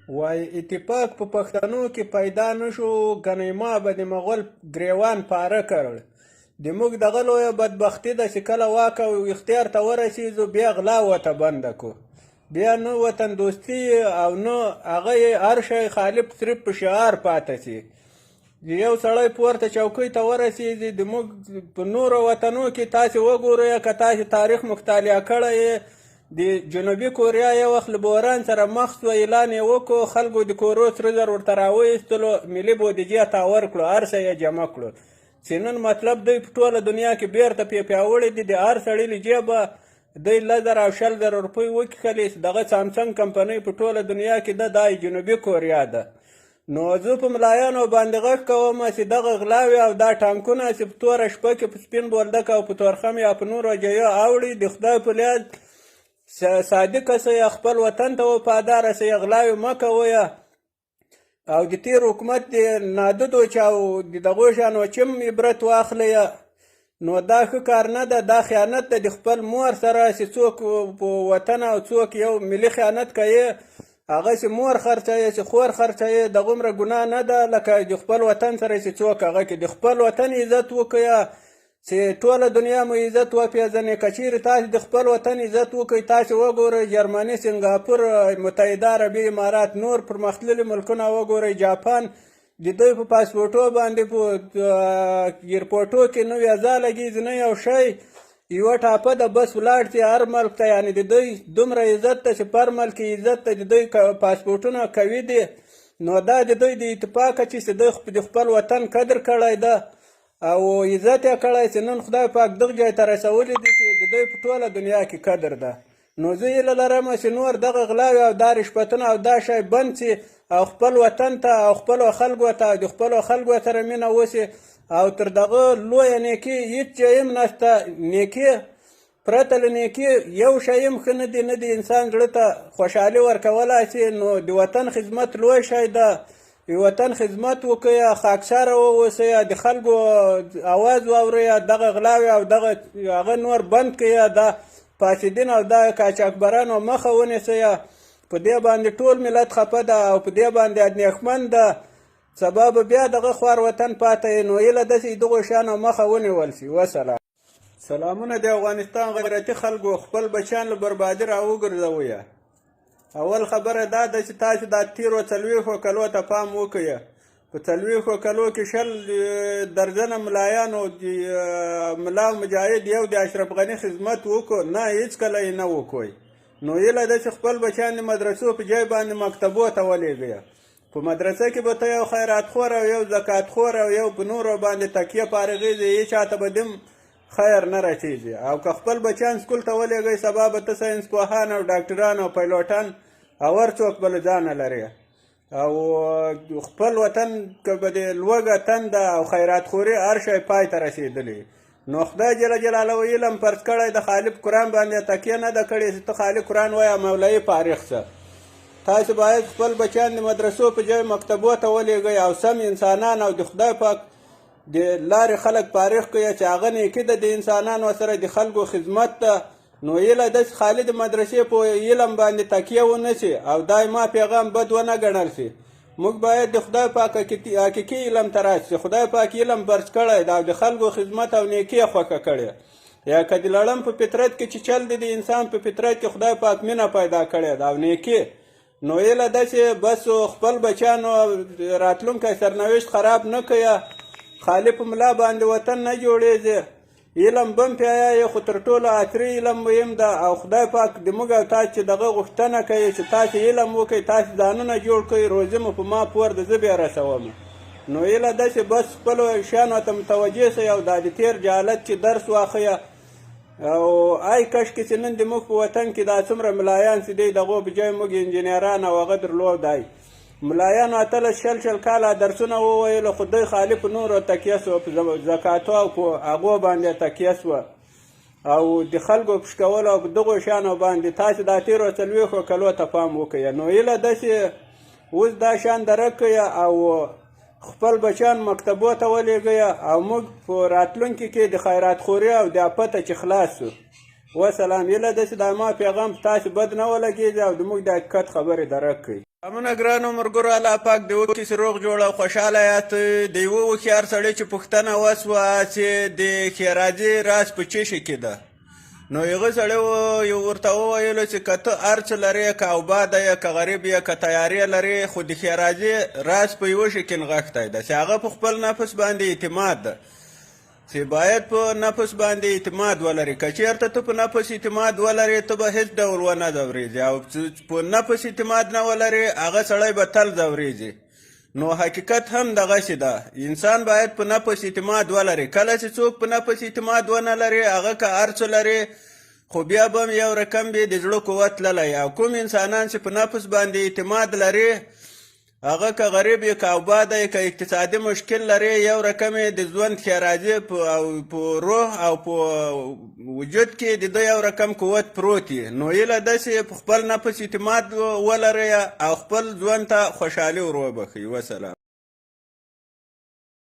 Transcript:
وایي اتفاق په پښتنو کې پیدا نه شو، کنې ما به د مغول ګریوان پاره کړ. د موږ دغه لویه بدبختي ده چې کله واک او اختیار ته ورسېږو، بیا غلا ورته بنده کړو، بیا نه وطن دوستي او نه هغه یې، هر شی خالف صرف په شعار پاته شي. یو سړی پورته چوکۍ ته ورسېږي، د موږ په نورو وطنو کې تاسې وګورئ، که تاسې تاریخ مطالعه کړی، د جنوبي کوریا یو وخت له بحران سره مخ سوه، اعلان یې وکړو، خلکو د کورو سره زر ورته راوایستلو، ملي بودیجې ته ورکړو، هر څه یې جمع کړو، چې نن مطلب دوی په ټوله دنیا کې بیرته پې پیاوړي دي. د هر سړي له جیبه دوی 10,000 او 20,000 روپۍ وکیښلې، چې دغه سامسنګ کمپنۍ په ټوله دنیا کې ده، دا جنوبي کوریا ده. نو زه په ملایانو باندې غږ کوم چې دغه غلاوې او دا ټانکونه چې په توره شپه کې په سپین بولدک او په تورخم یا په نورو ځایو اوړي، د خدای په لحاظ صادق سئ، خپل وطن ته وفادار سئ، غلاوې مه کوئ، او د تېر حکومت د نادودو چې او د دغو شیانو چم عبرت واخلئ. نو دا ښه کار نه ده، دا خیانت ده د خپل مور سره، چې څوک په وطن او څوک یو ملي خیانت کوي، هغه چې مور خرڅوي، چې خور خرڅوي، دغومره ګناه نه ده لکه د خپل وطن سره چې څوک هغه کې د خپل وطن عزت وکړي، چې ټوله دنیا مو عزت وپېژني. که چیرې تاسې د خپل وطن عزت وکړئ، تاسې وګورئ جرمني، سنګاپور، متحده عربي امارات، نور پرمختللي ملکونه وګورئ، جاپان، د دوی په پاسپورټو باندې په ایرپورټو کې نه ویزا لګېږي، نه یو شی، یوه ټاپه ده، بس ولاړ سي هر ملک ته. یعنې د دوی دومره عزت ته چې په هر ملک کې عزت ته د دوی پاسپورټونه قوي دي. نو دا د دوی د اتفاقه چې دوی د خپل وطن قدر کړی ده او عزت یې کړی، چې نن خدای پاک دغه ځای ته رسولي دي چې د دوی په ټوله دنیا کې قدر ده. نو زه هیله لرم چې نور دغه غلاوې او دا رشوتونه او دا شی بند سي، او خپل وطن ته او خپلو خلکو ته د خپلو خلکو سره مینه وسي. او تر دغه لویه نیکي هیڅ شی هم نشته، نیکي پرته له نیکي یو شی هم ښه نه دی، نه د انسان زړه ته خوشحالي ورکولای سي. نو د وطن خدمت لوی شی ده، د وطن خدمت وکړئ، خاکساره واوسئ، د خلکو اواز واورئ، دغه غلاوې او دغه هغه نور بند کړئ، دا فاسدین او دا قاچاقبرانو مخه ونیسئ. په دې باندې ټول ملت خفه ده او په دې باندې اندېښمن ده، سبا به بیا دغه خوار وطن پاته یې. نو هیله ده چې دغو شیانو مخه ونیول سي. وسلام. سلامونه د افغانستان غیرتي خلکو، خپل بچیان له بربادي راوګرځوئ. اول خبره دا ده چې تاسو دا تیرو 40 کلو ته پام وکړئ. په 40 کلو کې 20 درځنه ملایانو ملا مجاهد یو د اشرف غني خدمت وکړو، نه هیڅکله یې نه وکړ. نو هیله ده چې خپل بچیان د مدرسو په ځای باندې مکتبو ته ولېږئ. په مدرسه کې به ته یو خیرات خور او یو زکات خور او یو په نورو باندې تکیه فارغېږي، هیچا ته به دم خیر نه رسېږي. او که خپل بچیان سکول ته ولېږئ، سبا به ته ساینس پوهان او ډاکټران او پایلوټان او هر څوک به له ځانه لرې. او خپل وطن که به د لوږه تنده او خیرات خوري هر شی پای ته رسېدلی. نو خدای جل جلاله علم فرض کړی د خالق قرآن باندې تکیه نه ده کړې چې ته خالق قرآن وایه مولوي فارغ شه. تاسو باید خپل بچیان د مدرسو په ځای مکتبو ته ولېږئ او سم انسانان او د خدای پاک د لارې خلک فارغ کړئ چې هغه نیکي ده د انسانانو سره د خلکو خدمت ده. نو هیله ده چې خالي د مدرسې په علم باندې تکیه ونه سي او دا ما پیغام بد ونه ګڼل سي. موږ باید د خدای پاک حقیقي علم ته راشي چې خدای پاک علم فرض کړی ده او د خلکو خدمت او نیکي یې خوښه کړې. یا که د لړم په فطرت کې چې چل دی، د انسان په فطرت کې خدای پاک مینه پیدا کړې ده او نیکي. نو هیله ده چې بس خپل بچیانو راتلونکی سرنوشت خراب نه کړئ. خالي په ملا باندې وطن نه جوړېږي. علم بم پیایي، خو تر ټولو عصري علم مهم ده. او خدای پاک د موږ او تاسو چې دغه غوښتنه کوي چې تاسو علم وکړئ، تاسو ځانونه جوړ کړئ، روزي مو په ما پور ده، زه به یې رسوم. نو هیله ده چې بس خپلو شیانو ته متوجه شئ او دا د تېر جهالت چې درس واخئ. او آی کش کې چې نن د موږ په وطن کې دا څومره ملایان چې دی، دغو په ځای موږ انجینران او هغه درلودای. ملایانو 18 20 20 کاله درسونه وویل، خو دوی خالي په نورو تکیه سوه، په زکاتو او په هغو باندې تکیه سوه او د خلکو په شکولو او په دغو شیانو باندې. تاسو دا تېرو 40 کلو ته پام وکړئ. نو هیله ده چې اوس دا شیان درک کړئ او خپل بچیان مکتبو ته ولېږئ او موږ په راتلونکي کې د خیرات خوري او د آفته چې خلاص سو. وسلام. هیله ده چې دا ما پیغام په تاسو بد نه ولګېږي او د موږ د حقیقت خبرې درک کړئ. امنه ګرانو مرګرو، الله پاک دې وکړي چې روغ جوړ او خوشحاله یاست. د یوه هوښیار سړي چې پوښتنه وسوه چې د ښېرازي راز په څه شي کې ده، نو هغه سړي یو ورته وویلو چې که ته هر څه لرې، که اوباده یې، که غریب یې، که تیارې لرې، خو د ښېرازي راز په یوه شي کې نغښتی ده چې هغه په خپل نفس باندې اعتماد ده، چې باید په نفس باندې اعتماد ولرې. که چېرته ته په نفس اعتماد ولرې، ته به هېڅ ډول ونه ځورېږې، او چې په نفس اعتماد نه ولرې، هغه سړی به تل ځورېږي. نو حقیقت هم دغسې ده، انسان باید په نفس اعتماد ولري. کله چې څوک په نفس اعتماد ونه لري، هغه که هر څه لري، خو بیا به هم یو رقم به د زړه قوت تللی. او کوم انسانان چې په نفس باندې اعتماد لري، هغه که غریب یې، که آباده یې، که اقتصادي مشکل لري، یو رقم یې د ژوند ښېرازي او په روح او په وجود کې د ده یو رقم قوت پروت وي. نو هیله ده چې په خپل نفس اعتماد ولرئ او خپل ژوند ته خوشحالي ور وبښئ. وسلام.